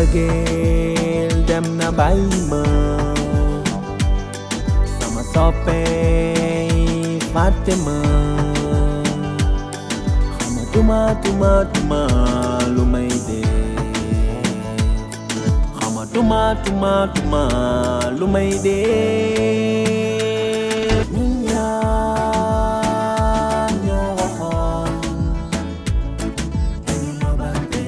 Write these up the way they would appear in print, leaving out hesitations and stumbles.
mbëggeel dem na bàyyi ma sama soppey fàtte ma xamatuma lu may dee xamatuma lu may dee ñun ñaar ñoo waxoon dañu nobante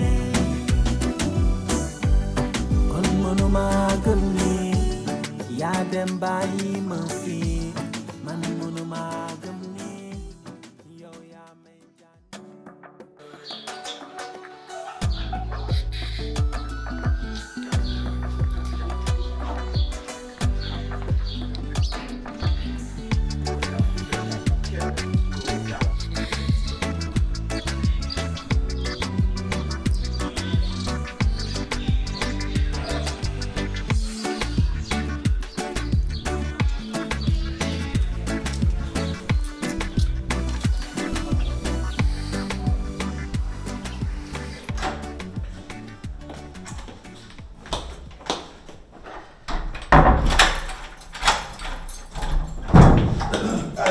kon mënuma gëm ni yaa dem bàyyi ma fii man mënuma gëm ni yow yaa may jaan.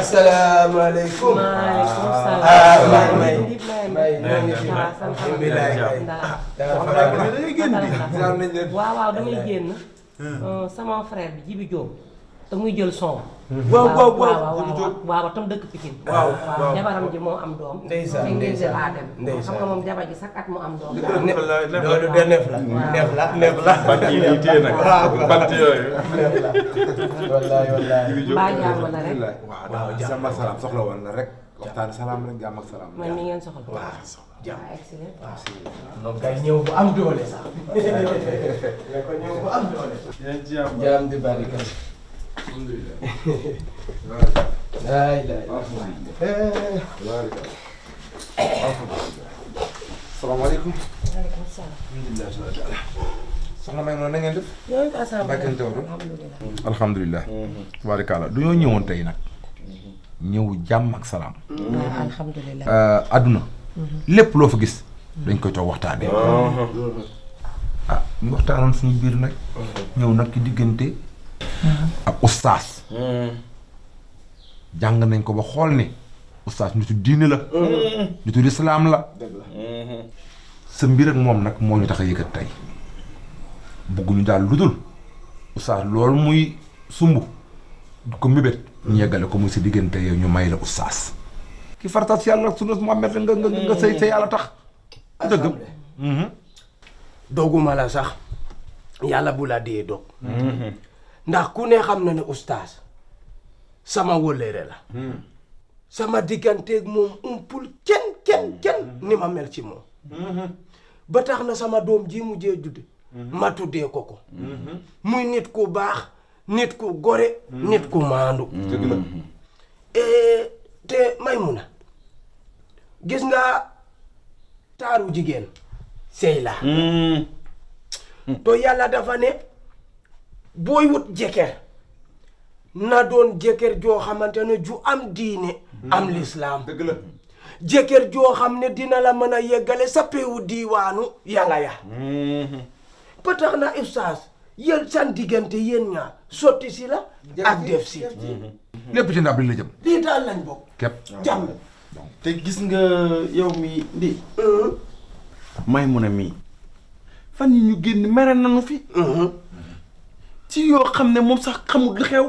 Assalamualaikum. Waalaikumsalam. Waaw damay génn sama frère bi Jibi Diop te muy jël son. waaw tam dëkk Pikine. waaw jabaram ji moo am doom. ndeysaan ndeysaan laa dem. xam nga moom jabar ji sax at mu am doom. loolu de neef la. bant yi nii téye nag. bant yooyu. wallaahi. mbaa jàmm la rek. waaw jàmm ak salaam soxla woon na rek. waxtaan salaam rek jàmm ak salaam. man mi ngeen soxla. waaw jàmm excellent. non kay ñëw bu am doole sax. ne ko ñëw bu am doole. jaam di bari kay. alhamdulilah. salaamaaleykum. waaleykum salaam. soxna May na ngeen def. ñoo ngi asalaamaaleykum. Bakkante woon. alhamdulilah. alhamdulilah. tubaarikàlla du ñoo ñëwoon tey nag. ñëw jàmm ak salaam. alhamdulilah. adduna. lépp loo fa gis. dañ koy toog waxtaanee. ñu waxtaanoon suñu biir nag. ñëw nag ci diggante. ak ustaas. jàng nañ ko ba xool ni ustaas nitu diine la. nitu lislaam la. sa mbir ak moom nag moo ñu tax a yëkkat tey. bëgguñu daal lu dul ustaas loolu muy sumb du ko mébét. ñu yeggale ko muy si diggante yow ñu may la ustaas. ki fartas yàlla sunu Muhammad nga sëy sa yàlla tax. dëgg. doguma la sax yàlla bu la dee dog. ndax ku ne xam na ne ustaas sama wëllëre la. sama digganteeg moom umpul kenn ni ma mel ci moom. ba tax na sama doom ji mujjee judde ma tuddee ko. muy nit ku baax nit ku gore. nit ku maandu. dëgg la. te Maymuna gis nga taaru jigéen sëy la. to yàlla dafa ne booy wut jëkkër na doon jëkkër joo xamante ne ju am diine. am lislaam. dëgg la. jëkkër joo xam ne dina la mën a yeggale sa peewu diiwaanu yàlla ya. ba tax na ustaas yéen san diggante yéen ñaar sotti si la. ak def si. lépp ci ndab li la jëm. lii daal lañ bokk. képp. jàmm. te gis nga yow mi ndi Maymuna mii fan yi ñu génn mere nañu fi. ci yoo xam ne moom sax xamul lu xew.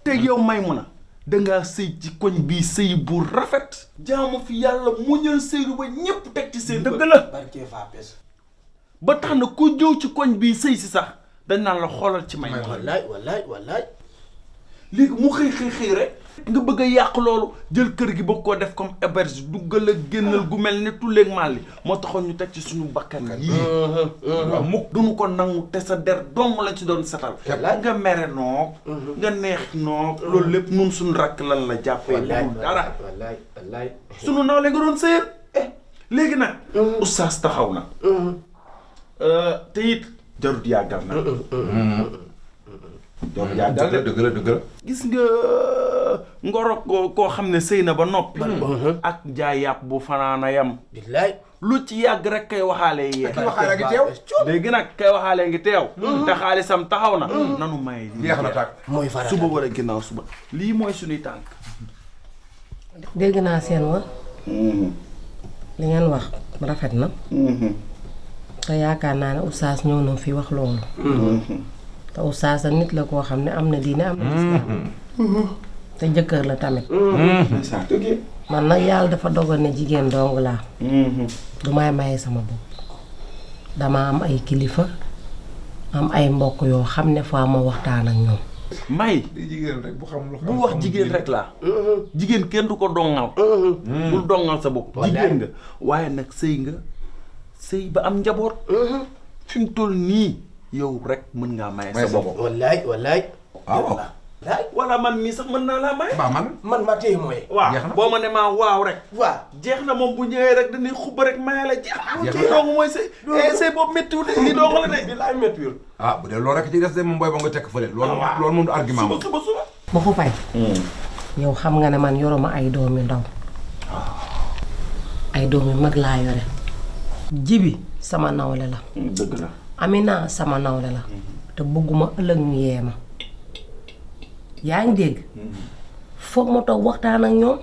te yow Maymuna dangaa sëy ci koñ bii sëy bu rafet. jaamu fi yàlla muñal sëylu ba ñépp teg ci seen dëgg la. barke faa pes. ba tax na ku ñëw ci koñ bii sëy si sax dañ naan la xoolal ci Maymuna. wallaay. léegi mu xëy rek nga bëgg a yàq loolu jël kër gi bëgg koo def comme héberge duggal ak génnal gu mel ne tulleeg màlli moo taxoon ñu teg ci suñu bakkan yii waaw mukk duñu ko nangu te sa der dong lañ ci doon setal nga mere noog nga neex noog loolu lépp nun suñu rakk lan la jàppee dul dara wallaay suñu nawle nga doon sëyal léegi nag oustaz taxaw na te it jarut yàggal na dëgg la. gis nga ngoro koo xam ne sëy na ba noppi ak jaay yàpp bu fanaana yam billaay lu ci yàgg rek kay waxaale yee ki waxaale ngi teew léegi nag kay waxaale ngi teew te xaalisam taxaw na nanu may jeex na tàkk mooy farata suba wala ginnaaw suba lii mooy suñuy tànk dégg naa seen wax li ngeen wax rafet na te yaakaar naa ne oustaz ñëw na fi wax loolu te oustaz nit la koo xam ne am na diine am na lislaam te jëkkër la tamit man nag yàlla dafa dogal ne jigéen dong laa du may maye sama bopp dama am ay kilifa am ay mbokk yoo xam ne faa ma waxtaan ak ñoom may di jigéen rek bu xam lu bu wax jigéen rek laa jigéen kenn du ko dongal bul dongal sa bopp jigéen nga waaye nag sëy nga sëy ba am njaboot fi mu toll nii yow rek mën ngaa maye sa bopp wallaay waaw wala man mii sax mën naa laa maye ba man ma téye mooy waaw jeex na boo ma ne maa waaw rek waaw jeex na moom bu ñëwee rek dañuy xubba rek maye la jeex na kii dong mooy sëy sëy boobu méttiwul lii dong la de billaay méttiwul bu dee loolu rek ci des de moom booy ba nga tekk fële loolu moom du argument moom suba ba ko fay yow xam nga ne man yoruma ay doom yu ndaw ay doom yu mag laa yore jibi sama nawle la dëgg la Amina sama nawle la te bëgguma ëllëg ñu yee ma yaa ngi dégg foog ma toog waxtaan ak ñoom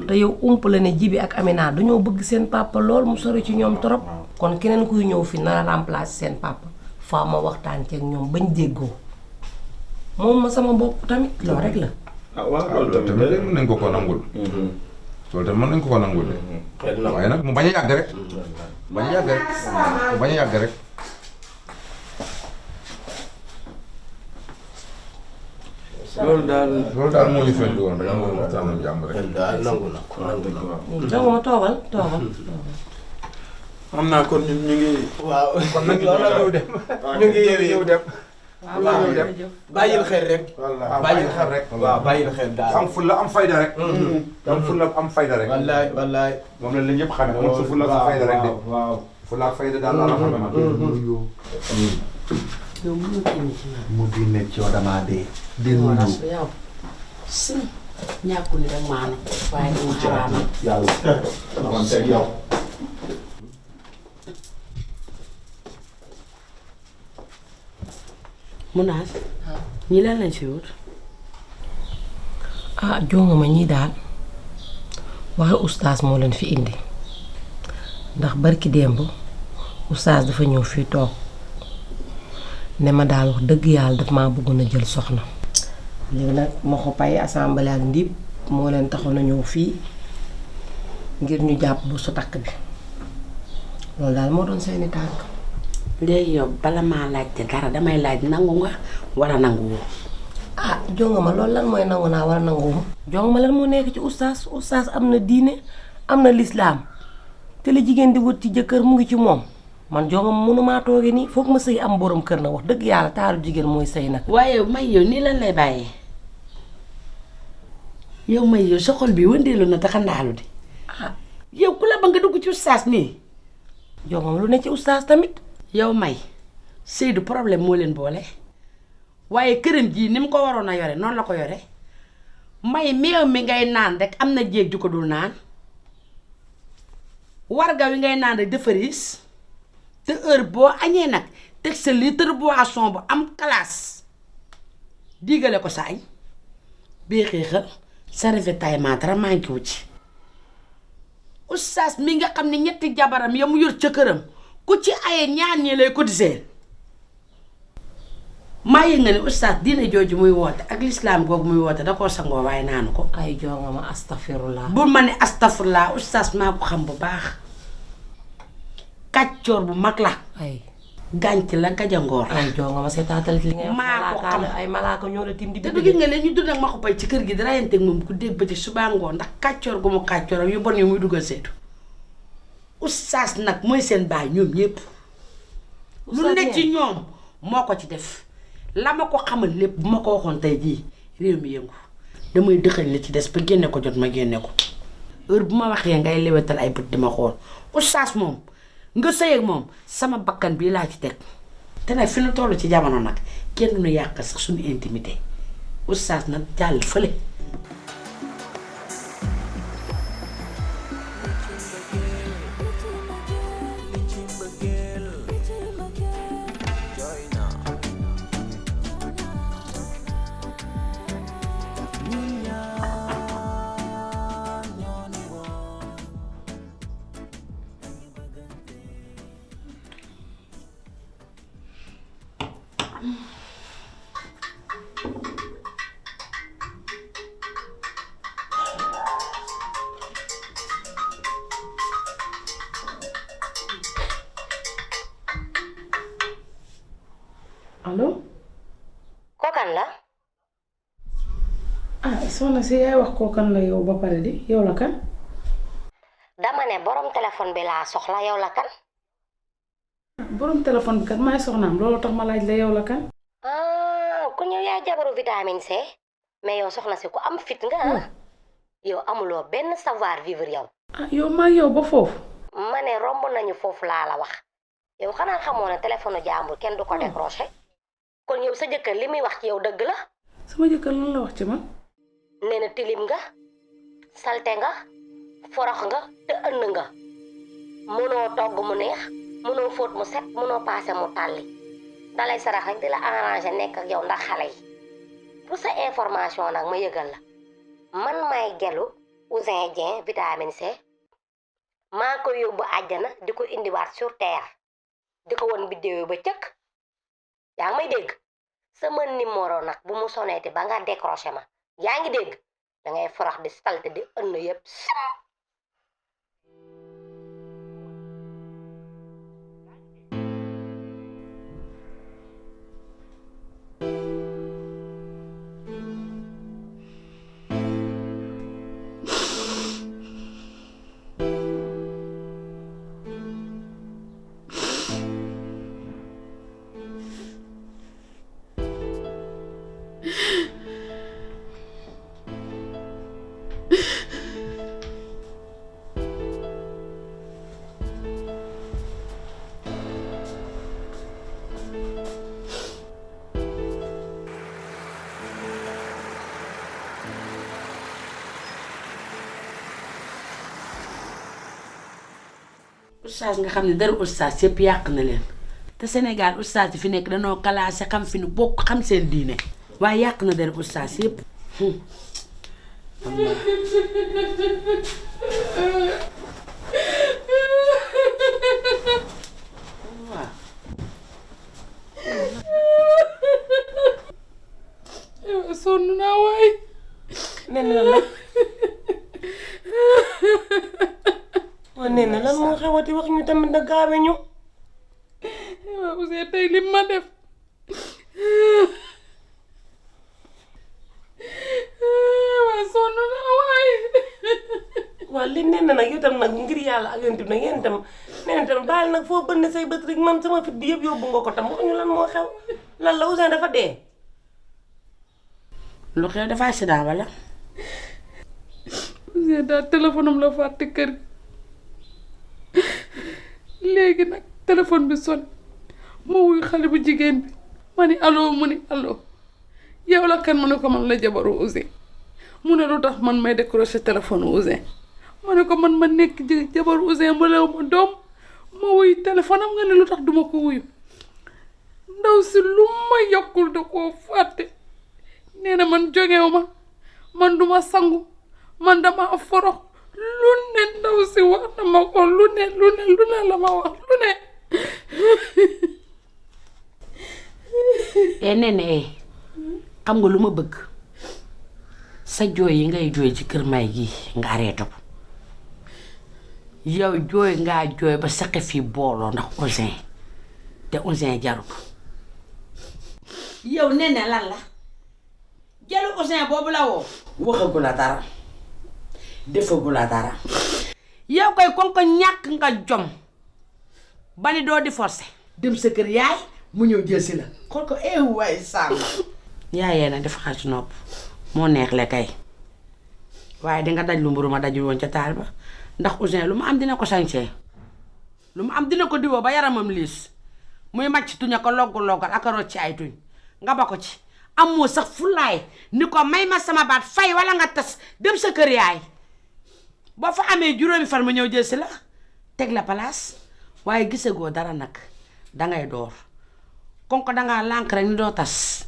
te yow ump la ne jibi ak Amina dañoo bëgg seen papa lool mu sori ci ñoom trop kon keneen kuy ñëw fi nar a remplacer seen papa faa ma waxtaan ceeg ñoom bañ déggoo moom ma sama bopp tamit loolu rek la waaw loolu tamit mën nañ ko ko nangul loolu tamit mën nañ ko ko nangul de waaye nag mu bañ a yàgg rek mu bañ a yàgg rek loolu daal moo ñu fendi woon rek moo waxtaan ak jàmm rek daal nangu na donc ma toogal xam naa kon ñun ñu ngi waaw kon nag loolu la ñu dem ñu ngi ñëw dem waaw bàyyil xel rek bàyyil xel rek waaw bàyyil xel daal am fulla am fayda rek am fulla am fayda rek wallaay moom la ñëpp xam ne su fulla sa fayda rek de waaw fulla ak fayda daal la xam ne man yow mënoo génn ci man. mu di nekk ci yow damaa dee. yow yow si ñàkkul ni rek maanu waaye dama xaraama. yàlla xamanteeg yow. Munaas ñi lan lañ fi wut. jonga ma ñii daal waxe oustaz moo leen fi indi ndax barki démb oustaz dafa ñëw fii toog ne ma daal wax dëgg yàlla daf maa bëggoon a jël soxna. léegi nag ma ko pay assemblée ak ndib moo leen taxoon a ñëw fii ngir ñu jàpp bu su takk bi loolu daal moo doon seeni tànk. léegi yow bala maa laajte dara damay laaj nangu nga wala nangu woo. jonga ma loolu lan mooy nangu naa wala nanguwuma. jonga ma lan moo nekk ci oustaz am na diine am na lislaam te li jigéen di wut ci jëkkër mu ngi ci moom man jonga ma mënumaa tooge nii foog ma sëy am borom kër na wax dëgg yàlla taaru jigéen mooy sëy nag. waaye may yow nii lan lay bàyyee yow may yow sa xol bi wëndeelu na te xandaalu di yow ku la ba nga dugg ci oustaz nii. jonga ma lu ne ci oustaz tamit. yow may Seydou problème moo leen boole waaye këram jii ni mu ko waroon a yore noonu la ko yore may meew mi ngay naan rek am na jéeg ju ko dul naan warga wi ngay naan rek dafa riis te heure boo añee nag teg sa litre boisson bu am classe diigale ko sa añ bii xiixal sa ravitaillement dara manqué wu ci oustaz mi nga xam ne ñetti jabaram ya mu yor ca këram ku ci aye ñaan ñi lay cotiser maa yëg nga ne oustaz diine jooju muy woote ak lislaam googu muy woote da koo sangoo waaye naanu ko. ay jonga ma astafirullah. bul ma ne astafurlaa oustaz maa ko xam bu baax kàccoor bu mag la. ay gànc la gajangoor. ay jonga ma seetaatal li ngay wax. maa ko xam ay malaaka ñoo la tim di. te du gis nga ne ñu dund ak ma ko pay ci kër gi dara yenteeg moom ku dégg ba ci subaa ngoon ndax kàccoor gu mu kàccoor ak yu bon yu muy dugal seetu. oustaz nag mooy seen baay ñoom ñépp lu ne ci ñoom moo ko ci def la ma ko xamal lépp bu ma ko waxoon tey jii réew mi yëngu damay dëxal li ci des ba génne ko jot ma génne ko heure bu ma waxee ngay lewetal ay bët di ma xool oustaz moom nga sëy ak moom sama bakkan bii laa ci teg te nag fi nu toll ci jamono nag kenn nu yàq sax suñu intimité oustaz nag jàll fële. allo. kookan la. ah soxna si yaay wax kookan la yow ba pare di yow la kan. dama ne borom téléphone bi laa soxla yow la kan. borom téléphone bi kat maay soxnaam loolu tax ma laaj la yow la kan. ku ñëw yaay jabaru vitamine C. mais yow soxna si ku am fit nga ah. yow amuloo benn savoir vivre yow. ah yow maa yow ba foofu. ma ne romb nañu foofu laa la wax. yow xanaa xamoo ne téléphone jàmbur kenn du ko décroché. kon yow sa jëkkër li muy wax ci yow dëgg la. sama jëkkër lan la wax ci man. nee na tilim nga salte nga forox nga te ënd nga mënoo togg mu neex mënoo fóot mu set mënoo paase mu tàlli dalay sarax rek di la arrangé nekk ak yow ndax xale yi pour sa information nag ma yëgal la man may gelu Ouzin Dieng vitamine C maa ko yóbbu àjjana di ko indiwaat sur terre di ko won vidéo ba cëkk yaa ngi may dégg sama numéro nag bu mu soneeti ba nga décroché ma yaa ngi dégg da ngay forox di salte di ënn yëpp sam. oustaz nga xam ne dara oustaz yëpp yàq na leen te Sénégal oustaz yi fi nekk danoo classé xam fi nu bokk xam seen diine waaye yàq na dara oustaz yëpp. waaw. sonn naa waay. nee na la. waaw nee na lan moo xewati wax ñu tamit da gaawe ñu. waaw Ouzin tey lim ma def. waaw sonn naa waay. waaw li nee na nag yow tam nag ngir yàlla ak yonent bi nag yéen tam nee na tam baal nag foo bënn say bët rek man sama fit bi yëpp yóbbu nga ko tam wax ñu lan moo xew lan la Ouzin dafa dee. lu xew dafa accident wala. Ouzin daal téléphone am la fàtte kër léegi nag téléphone bi sonné ma wuyu xale bu jigéen bi ma ni allo mu ni allo yow la kan mu ne ko man la jabaru Ouzin mu ne lu tax man may décroché téléphone Ouzin ma ne ko man ma nekk jabaru Ouzin ma lew ma doom ma wuyu téléphone am nga ne lu tax duma ko wuyu ndaw si lu ma yokkul da koo fàtte nee na man jógew ma man duma sangu man dama forox lu ne ndaw si wax na ma ko lu ne la ma wax lu ne. nee xam nga lu ma bëgg sa jooy yi ngay jooy ci kër may gi nga arrêté ko yow jooy ngaa jooy ba saqi fii booloo ndax Ouzin te Ouzin jaru ko yow nee lan la jalu Ouzin boobu la woo waxagu la dara defagu la dara yow koy kon ko ñàkk nga jom ba ni doo di forcé dem sa kër yaay mu ñëw jël si la xool ko waay sàmm yaayee na dafa xar ci nopp moo neex le kay waaye dinga daj lu mburu ma dajul woon ca taal ba ndax Ouzin lu mu am dina ko sañsee lu mu am dina ko diwoo ba yaramam liis muy màcc tuña ko loggal ak a rocc ci ay tuñ nga ba ko ci amoo sax fulaay ni ko may ma sama baat fay wala nga tas dem sa kër yaay boo fa amee juróomi fan ma ñëw jël si la teg la place waaye gisagoo dara nag dangay door kon ko dangaa lànk rek ni doo tas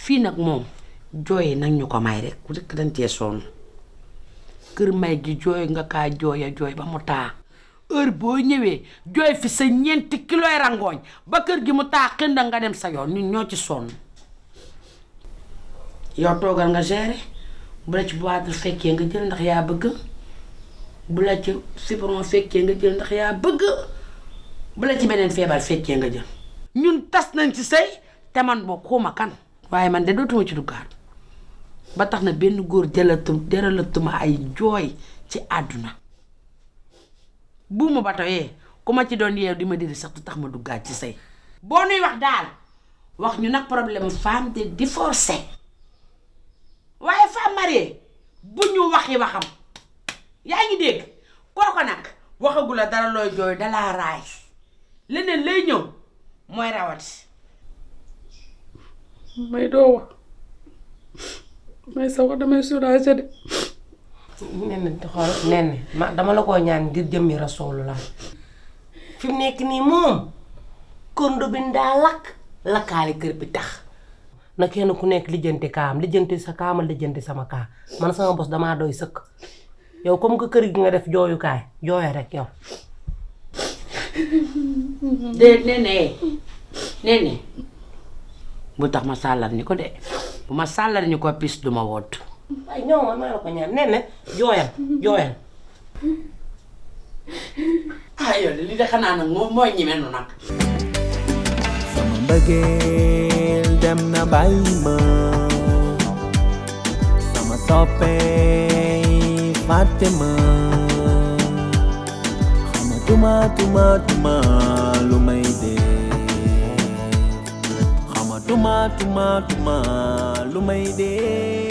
fii nag moom jooyi nag ñu ko may rek ku dëkk dañ cee sonn kër may gi jooy nga kaa jooy ba mu taa heure boo ñëwee jooy fi sa 4 kiloy rangooñ ba kër gi mu taa xinda nga dem sa yoon ñun ñoo ci sonn yow toogal nga gérer bu la ci boîte fekkee nga jël ndax yaa bëgg bu la ci citron fekkee nga jël ndax yaa bëgg bu la ci beneen feebar fekkee nga jël ñun tas nañ ci sëy te man boo xuuma kan waaye man de dootuma ci duggaat ba tax na benn góor jaralatuma ay jooy ci àdduna buuma ba tawee ku ma ci doon yeew di ma diri sax du tax ma duggaat ci sëy boo nuy wax daal wax ñu nag problème femme de divorcée waaye femme mariée bu ñu waxi waxam yaa ngi dégg kooko nag waxagula dara looy jooy dalaa raay leneen lay ñëw mooy rawati may doo wax may sa wax damay soulagé de nen xool nen ma dama la koo ñaan ngir jëmmi rasulullah fi mu nekk nii moom kondo bi daa lakkaale kër bi tax na kenn ku nekk lijjanti kaam lijjanti sa kaama lijjanti sama kaa man sama bos damaa doy sëkk yow comme que kër gi nga def jooyukaay jooye rek yow de nene bu tax ma sàllar ni ko de bu ma sàllar ni ko pis duma woot waaye ñëw ma maa la ko ñaan nen jooyal yow de li de xanaa nag mooy ñi mel nag sama mbëggeel dem na bàyyi ma sama soppee fàtte ma xamatuma lu may dee xamatuma lu may dee